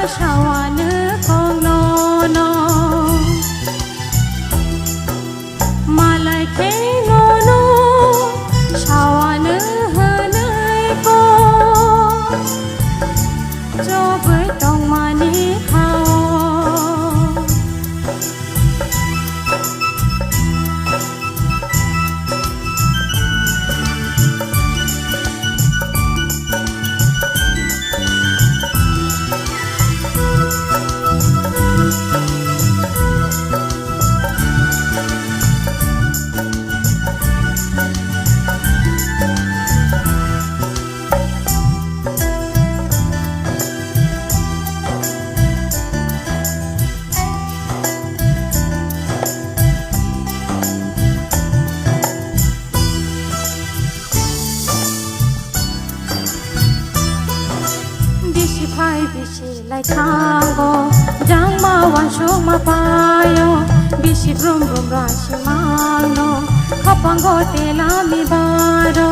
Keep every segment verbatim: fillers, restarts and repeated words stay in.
Sawano kongno no, malai khe nono sawano hwnwi ko, chobwi tongmani kha-o. Bisi phai bisi lai thango, jangma wansukma paio, bisi brum brum raisi mangno, khapango telami baro.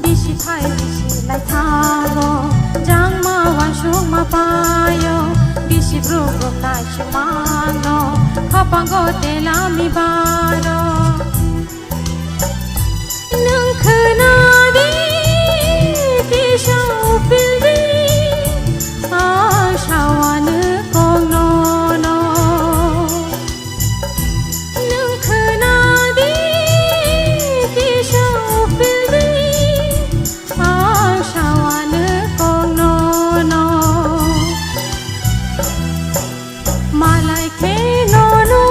Bisi phai bisi lai thango, jangma wansukma paio, bisi brum brum naisi mangno, khapango telami baro. Nwng khwnadi, kisa uphildi, ang sawano kongno no. Nwng khwnadi, kisa uphildi, ang sawano kongno no. Malai khe nono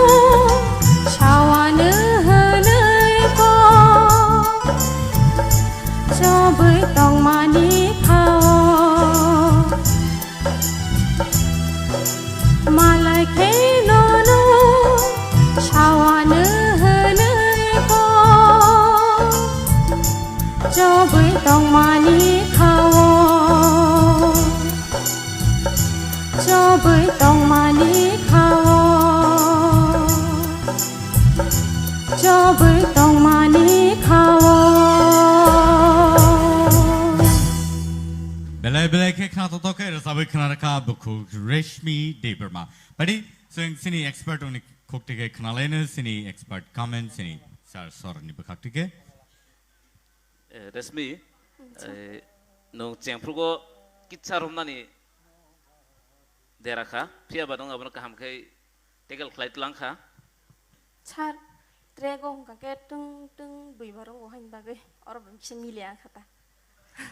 sawano hwnwi ko, chobwi tongmani kha-o. Malai khe nono sawano hwnwi ko, chobwi tongmani kha-o. Chobwi tongmani kha-o. Chobwi tongmani kha-o. Belai belai khe khna tongthok khe rwchabwi khna rwkha bukhuk Reshmi Debbarma. Padi, chwng chini expert ni khuk tike khna laino, chini expert comment, chini sir sor ni bwkhak tike. Eh, Reshmi, eh, nwng chengphrugo kitsa romnani dera kha, phiya ba nwng abono kaham khe tackle khlai tlang kha. Sir, track o hwnkha khe twng twng duibar wngo haini bagwi, oro bo kisa miliya kha ta.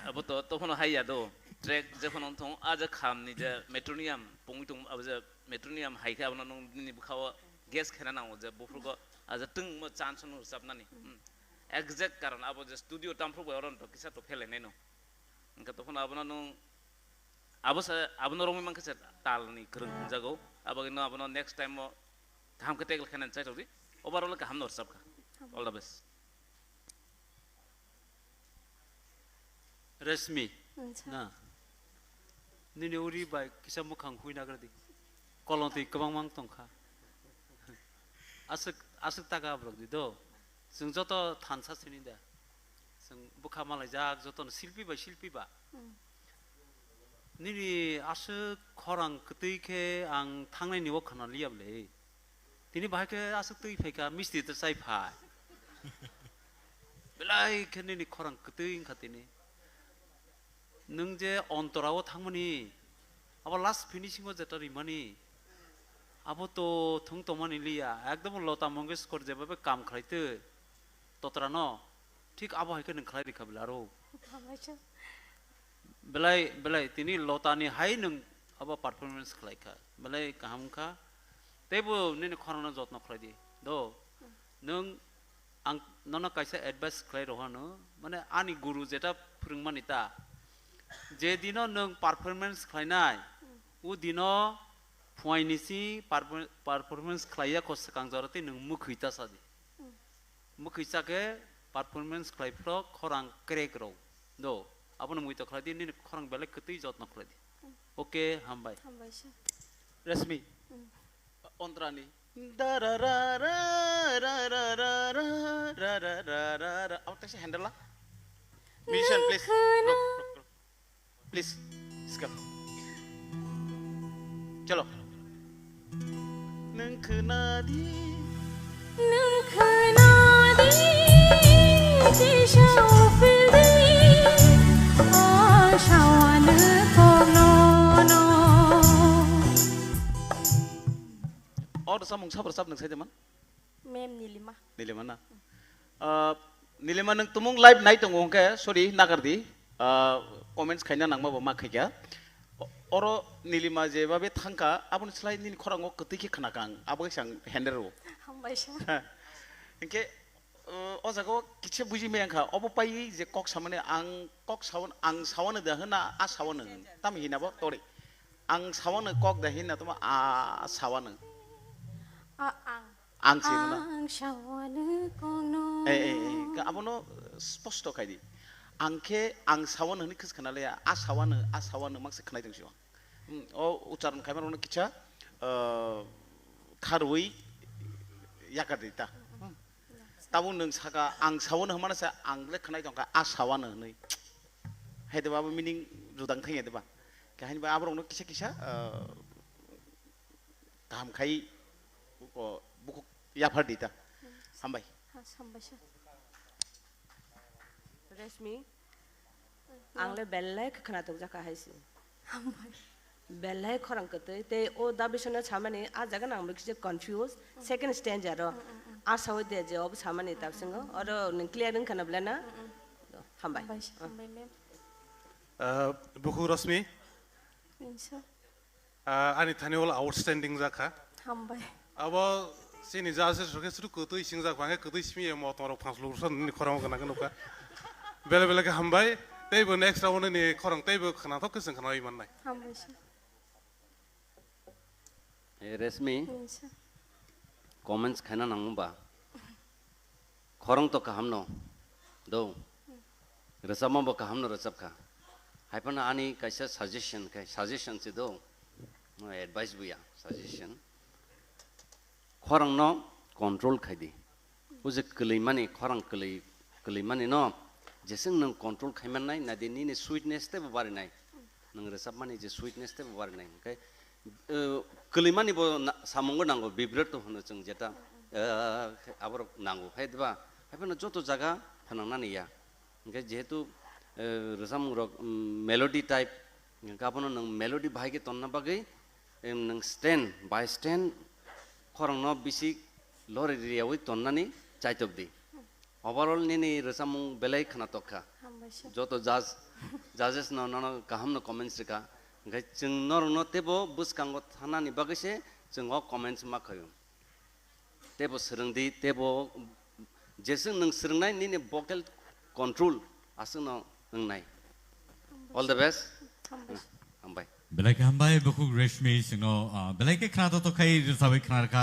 Abo to, to phano hai ya do. Track je phano thong, a je kham ni je metronium pungwi tong, abo je metronium hai khe abono nwng nini bwkha o guess khaina nango je buphrugo a je twng mo chance no rwchapnani. Hmm. Exact karon abo je studio tamphru bai oro to kisa to phelainai no. Hwnkhe to phano abono nwng abo sa, abono romwi mankhe se tal ni kwrwng hwnjago. Abagwi no abono next time o kaham khe tackle khainani chai tongdi. Overall kaham no rwchapkha. All the best. Reshmi, na, nini uri bai kisa mwkhang hui nagra di. Kolong twi kwbangma wng tongkha. Aswk, aswk taka borok di do. Chwng joto thansa sini da. Chwng bwkha malaijak jotono silpi bai silpi ba. Nini aswk khorang kwtwi khe ang thangnai ni o khana liya bwle. Tini bahai khe aswk twi phai kha, misti ta chai phai. Belai khe nini khorang kwtwi wngkha tini. Nwng je ontora o thangmani, abo last finishing o jeta rimani, abo to thwng tongmani liya, ekdom Lota Mangeshkar jebabe kam khlai twi totra no, thik abo hai khe nwng khlai rikha bwle aro. Belai, belai, tini Lotani hai nwng abo performance khlai kha. Belai kaham wng kha. Teibo nini khorangno jotno khlai di. Do, nwng ang nono kaisa advice khlai rw hano. Mane ani guru jeta phwrwngmani ta. Je dino nwng performance khlainai, o dino phuaini si perfor-, performance khlaiya kho swkang jora tei nwng mwkhwi ta sa di. Mwkhwi cha khe performance khlai phro khorang crack rw. Do, abono muitok khlai di, nini khorang belai kwtwi jotno khlai di. Okay, hambai. Hambai sir. Reshmi. Ontrani. Da ra ra ra ra ra ra ra ra ra ra ra ra ra. Abo taisa handle la. Musician, please. Ruk, ruk, ruk. Please, skip. Chalo. Nung khna di. Nung khna di, tisa ufil di, o sawan kok no no. Or samung sabar sab nung sai de man? Ma'am Nilima. Nilima na? Ah, Nilima, nung tumung live nai tongo hwnkhe, sorry, nagar di. Ah, comments khaina nangma bo ma khaikha. O-, oro Nilima je babe thangkha, aboni slai nini khorango kwtwi khe khna kha ang, abo khe ang hender rwo. Hambai sa. Hwnkhe, uh, o jaga o kisa buji maya wngkha, obo pai je kok samani ang kok sawan, ang sawan da hwna, a sawan hwn. Tamo hina bo tori. Ang sawan kok da hina tamo a sawan. A ang. Ang se hwnna. Ang sawan kok no. Eh, eh, eh, ka abono, uh, sposto khai di. Ang khe ang sawan hwnwi khis khna le, a sawan, a sawan mak se khnai tong sio. Hmm, o ucharon khai mano kisa, uh, kharwi yakar di ta. Hmm. Tabuk nwng saka ang sawan hwnmano sa ang le khnai tongkha a sawan hwnwi. Hai de ba bo meaning judang thangya de ba. Kahini ba aborokno kisa kisa, uh, kaham khai, o, bukhuk yaphar di ta. Hambai. Ha, hambai sa. Reshmi, ang le belai khe khwnathok jakha hai se. Hambai. Belai khorang kwtwi tei o da bisingno samani a jaga nang bikhe confuse second stanza ro. A sawi de je obo samani ta bisingo oro nwng clear wngkha na belai na? Hambai. Hambai, hambai, ma'am. Ah, bukhuk Rosmi. Insa. Ah, ani thani wala outstanding jakha. Hambai. Abo chini judges rok khe suru kwtwi singjak, bangkhe kwtwi simi ye motom rok phang lursa nini khorang gana gana kha. Bele bele khe hambai. Teibo next round ni khorang teibo khwnathok khe chwng khwnawi mannai. Hambai sir. Eh, Reshmi, Yes, sir. Comments khaina nangmung ba? Khorang to kaham no do. Rwchapma bo kaham no rwchap kha. Hai phano ani kaisa suggestion khai, suggestion se do. No advice buya, suggestion. Khorang no control khai di. O je kwlwi mani, khorang kwlwi, kwlwi mani no, jeswng nwng control khai mannai, nadi nini sweetness teibo barinai. Nwng rwchapmani je sweetness teibo barinai. Hwnkhe, eh, kwlwi mani bo na-, samungo nango, vibrato hwno chwng jeta, eh, aborok nango. Hai diba? Hai phano joto jaga phanangnani ya. Hwnkhe jehetu, eh, rwchapmung rok, mm, melody type, hwnkhe abono nwng melody bahai khe tonna bagwi, em, nwng stand by stand khorang no bisi lori riyawi tonnani chaitok di. Overall nini rwchapmung belai khwnatok kha. Hambai sir. Joto judge, judges no nono kaham no comments rwkha. Hwnkhe chwng norok no teibo bwskango thanani bagwi se chwng o comments ma khaio. Teibo swrwng di, teibo jeswng nwng swrwngnai nini vocal control aswkno wngnai. All the best. Hambai. Hambai. Belai khe hambai bukhuk Reshmi chwngno, ah, belai khe khwnathok khai rwchabwi khwna rwkha.